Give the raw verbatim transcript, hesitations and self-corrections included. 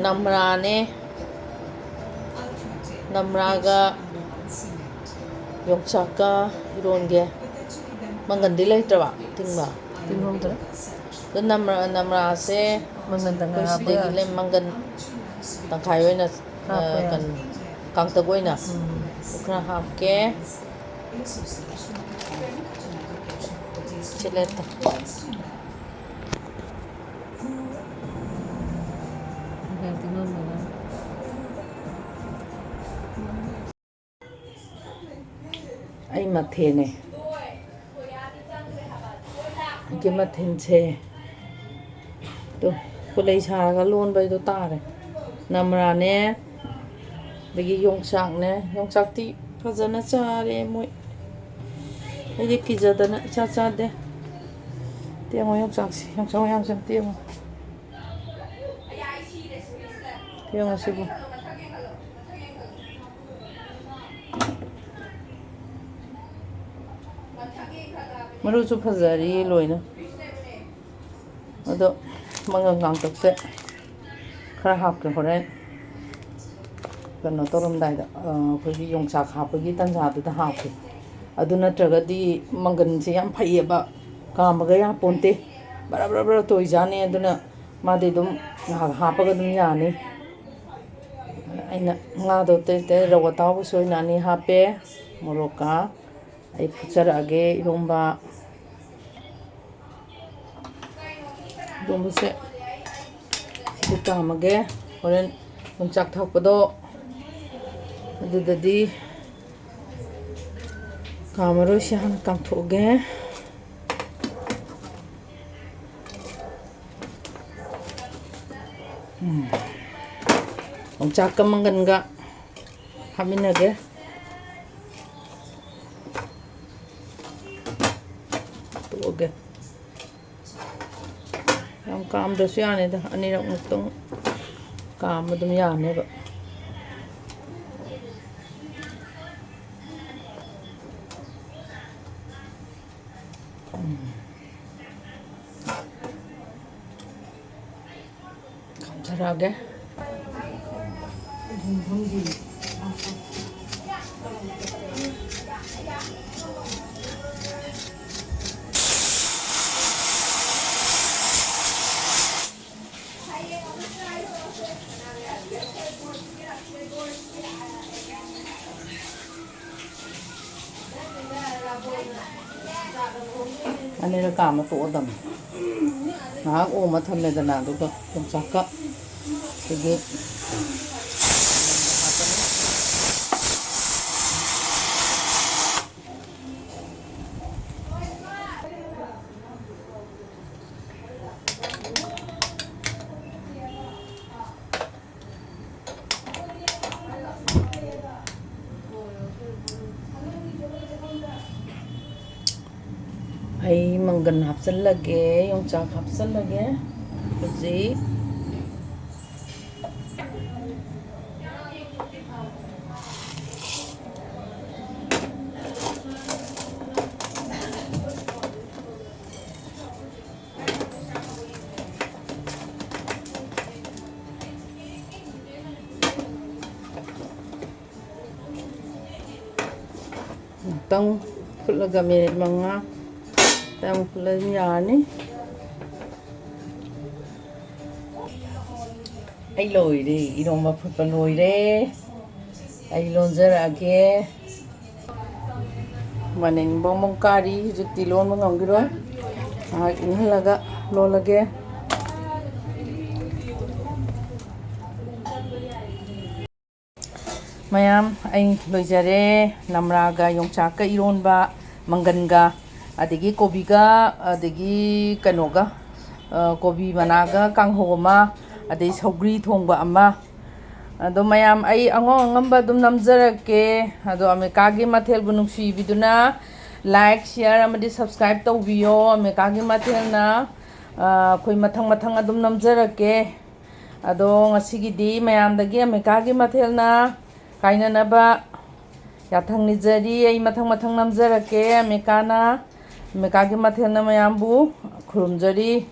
ꯅꯝꯔꯥꯅꯦ, ꯅꯝꯔꯥꯒ ꯌꯣꯡꯆꯥꯛꯀ ꯏꯔꯣꯟꯒꯦ꯫ ꯃꯪꯒꯟꯗꯤ ꯂꯩꯇ꯭ꯔꯕ? ꯇꯤꯡꯕ? ꯇꯤꯡꯍꯧꯗ꯭ꯔꯦ꯫ ꯑꯗꯣ ꯅꯝꯔꯥ, ꯅꯝꯔꯥꯁꯦ ꯃꯪꯒꯟ ꯇꯪꯈꯥꯏ ꯑꯩꯈꯣꯏ ꯍꯥꯞꯄꯒ ꯁꯤꯗꯒꯤ ꯂꯩ, ꯃꯪꯒꯟ ꯇꯪꯈꯥꯏ ꯑꯣꯏꯅ, ꯍꯥꯞꯄ ꯑ, ꯌꯥꯏ꯫ ꯀꯩꯅꯣ, ꯀꯥꯡꯇꯛ ꯑꯣꯏꯅ ꯎꯝ꯫ ꯈꯔ ꯍꯥꯞꯀꯦ꯫ ꯁꯤꯂꯦꯠꯇ꯫ ꯑꯩ ꯃꯊꯦꯜꯅꯦ꯫ ꯑꯩꯒꯤ ꯃꯊꯦꯜꯁꯦ꯫ ꯇꯨ, ꯈꯨꯂꯩ ꯁꯥꯔꯒ ꯂꯣꯟꯕ ꯍꯥꯏꯗꯣ ꯇꯥꯔꯦ꯫ ꯅꯝꯔꯥꯅꯦ, ꯑꯗꯒꯤ ꯌꯣꯡꯆꯥꯛꯅꯦ꯫ ꯌꯣꯡꯆꯥꯛꯇꯤ ꯐꯖꯅ ꯆꯥꯔꯦ ꯃꯣꯏ꯫ ꯑꯩꯗꯤ ꯀꯤꯖꯗꯅ ꯏꯆꯥ ꯆꯥꯗꯦ꯫ ꯇꯦꯡꯉꯣ ꯌꯣꯡꯆꯥꯛꯁꯤ, ꯌꯣꯡꯆꯥꯛ ꯃꯌꯥꯝꯁꯦ ꯑꯝꯇ ꯌꯦꯡꯉꯣ꯫ ꯌꯦꯡꯉꯣ ꯁꯤꯕꯨ꯫ ꯃꯔꯨꯁꯨ ꯐꯖꯔꯤ ꯂꯣꯏꯅ꯫ ꯑꯗꯣ ꯃꯪꯒꯟ ꯀꯥꯡꯇꯛꯁꯦ ꯈꯔ ꯍꯥꯞꯀꯦ ꯍꯣꯔꯦꯟ꯫ ꯀꯩꯅꯣ ꯇꯧꯔꯝꯗꯥꯏꯗ, ꯑ, ꯑꯩꯈꯣꯏꯒꯤ ꯌꯣꯡꯆꯥꯛ ꯍꯥꯞꯄꯒꯤ ꯇꯥꯟꯖꯥꯗꯨꯗ ꯍꯥꯞꯀꯦ꯫ ꯑꯗꯨ ꯅꯠꯇ꯭ꯔꯒꯗꯤ ꯃꯪꯒꯟꯁꯦ ꯌꯥꯝ ꯐꯩꯌꯦꯕ, ꯀꯥꯝꯕꯒ ꯌꯥꯄꯣꯟꯇꯦ, ꯕꯔ ꯕꯔ ꯕꯔ ꯇꯣꯏꯖꯥꯅꯤ꯫ ꯑꯗꯨꯅ ꯃꯥꯗꯤ ꯑꯗꯨꯝ ꯉꯥꯏꯍꯥꯛ ꯍꯥꯞꯄꯒ ꯑꯗꯨꯝ ꯌꯥꯅꯤ꯫ ꯑꯩꯅ ꯉꯥꯗꯣ ꯑꯇꯩ ꯑꯇꯩ ꯔꯧ ꯑꯇꯥꯎꯕꯁꯨ ꯑꯣꯏꯅ ꯑꯅꯤ ꯍꯥꯞꯄꯦ, ꯃꯣꯔꯣꯛꯀ꯫ ꯑꯩ ꯐꯨꯠꯆꯔꯛꯑꯒꯦ ꯏꯔꯣꯝꯕ꯫ ꯏꯔꯣꯝꯕꯁꯦ ꯁꯤꯗ ꯀꯥꯝꯃꯒꯦ꯫ ꯍꯣꯔꯦꯟ ꯌꯣꯡꯆꯥꯛ ꯊꯥꯛꯄꯗꯣ ꯑꯗꯨꯗꯗꯤ ꯀꯥꯝꯃꯔꯣꯏꯁꯦ, ꯍꯥꯟꯅ ꯀꯥꯝꯊꯣꯛꯑꯒꯦ꯫ ꯎꯝ꯫ ꯌꯣꯡꯆꯥꯛꯀ ꯃꯪꯒꯟꯒ ꯍꯥꯞꯃꯤꯟꯅꯒꯦ꯫ ꯇꯣꯛꯑꯒꯦ꯫ ꯌꯥꯝ ꯀꯥꯝꯗ꯭ꯔꯁꯨ ꯌꯥꯅꯤꯗ, ꯑꯅꯤꯔꯛ ꯃꯨꯛꯇꯪ ꯀꯥꯝꯕ ꯑꯗꯨꯝ ꯌꯥꯅꯦꯕ꯫ ꯎꯝ꯫ ꯔꯥꯒꯦ꯫ ꯑꯅꯤꯔꯛ ꯀꯥꯝꯃ ꯇꯣꯛꯑꯗꯝꯅꯤ꯫ ꯉꯥꯏꯍꯥꯛ ꯑꯣꯝꯃ ꯊꯝꯃꯦꯗꯅ, ꯑꯗꯨꯒ ꯌꯣꯡꯆꯥꯛꯀ ꯑꯗꯒꯤ ꯑꯩ ꯃꯪꯒꯟ ꯍꯥꯞꯆꯜꯂꯒꯦ, ꯌꯣꯡꯆꯥꯛ ꯍꯥꯞꯆꯜꯂꯒꯦ ꯍꯧꯖꯤꯛ꯫ ꯑꯃꯨꯛꯇꯪ ꯐꯨꯠꯂꯒ ꯃꯤꯅꯤꯠ ꯃꯉꯥ ꯑꯃꯨꯛꯇꯪ ꯐꯨꯠꯂ ꯑꯗꯨꯝ ꯌꯥꯔꯅꯤ꯫ ꯑꯩ ꯂꯣꯏꯔꯦ, ꯏꯔꯣꯝꯕ ꯐꯨꯠꯄ ꯂꯣꯏꯔꯦ꯫ ꯑꯩ ꯂꯣꯟꯖꯔꯛꯑꯒꯦ꯫ ꯃꯅꯤꯡ ꯕꯣꯡ ꯕꯣꯡ ꯀꯥꯔꯤ, ꯍꯧꯖꯤꯛꯇꯤ ꯂꯣꯟꯕ ꯉꯝꯈꯤꯔꯣꯏ꯫ ꯉꯥꯏꯍꯥꯛ ꯏꯪꯍꯜꯂꯒ ꯂꯣꯜꯂꯒꯦ꯫ ꯃꯌꯥꯝ, ꯑꯩ ꯂꯣꯏꯖꯔꯦ꯫ ꯅꯝꯔꯥꯒ ꯌꯣꯡꯆꯥꯛꯀ ꯏꯔꯣꯟꯕ, ꯃꯪꯒꯟꯒ, ꯑꯗꯒꯤ ꯀꯣꯕꯤꯒ, ꯑꯗꯒꯤ ꯀꯩꯅꯣꯒ, ꯑ, ꯀꯣꯕꯤ ꯃꯅꯥꯒ ꯀꯥꯡꯍꯧ ꯑꯃ, ꯑꯗꯩ ꯁꯧꯒ꯭ꯔꯤ ꯊꯣꯡꯕ ꯑꯃ꯫ ꯑꯗꯣ ꯃꯌꯥꯝ, ꯑꯩ ꯑꯉꯝ ꯑꯉꯝꯕ ꯑꯗꯨꯝ ꯅꯝꯖꯔꯛꯀꯦ꯫ ꯑꯗꯣ ꯑꯃꯦꯔꯤꯀꯥꯒꯤ ꯃꯊꯦꯜꯕꯨ ꯅꯨꯡꯁꯤꯕꯤꯗꯨꯅ like, share ꯑꯃꯗꯤ subscribe ꯇꯧꯕꯤꯌꯣ꯫ ꯑꯃꯦꯔꯤꯀꯥꯒꯤ ꯃꯊꯦꯜꯅ, ꯑ, ꯑꯩꯈꯣꯏ ꯃꯊꯪ ꯃꯊꯪ ꯑꯗꯨꯝ ꯅꯝꯖꯔꯛꯀꯦ꯫ ꯑꯗꯣ ꯉꯁꯤꯒꯤꯗꯤ ꯃꯌꯥꯝꯗꯒꯤ ꯑꯃꯦꯔꯤꯀꯥꯒꯤ ꯃꯊꯦꯜꯅ ꯀꯥꯏꯅꯅꯕ ꯌꯥꯊꯪ ꯅꯤꯖꯔꯤ꯫ ꯑꯩ ꯃꯊꯪ ꯃꯊꯪ ꯅꯝꯖꯔꯛꯀꯦ꯫ ꯑꯃꯦꯔꯤꯀꯥꯅ, ꯑꯃꯦꯔꯤꯀꯥꯒꯤ ꯃꯊꯦꯜꯅ ꯃꯌꯥꯝꯕꯨ ꯈꯨꯔꯨꯝꯖꯔꯤ꯫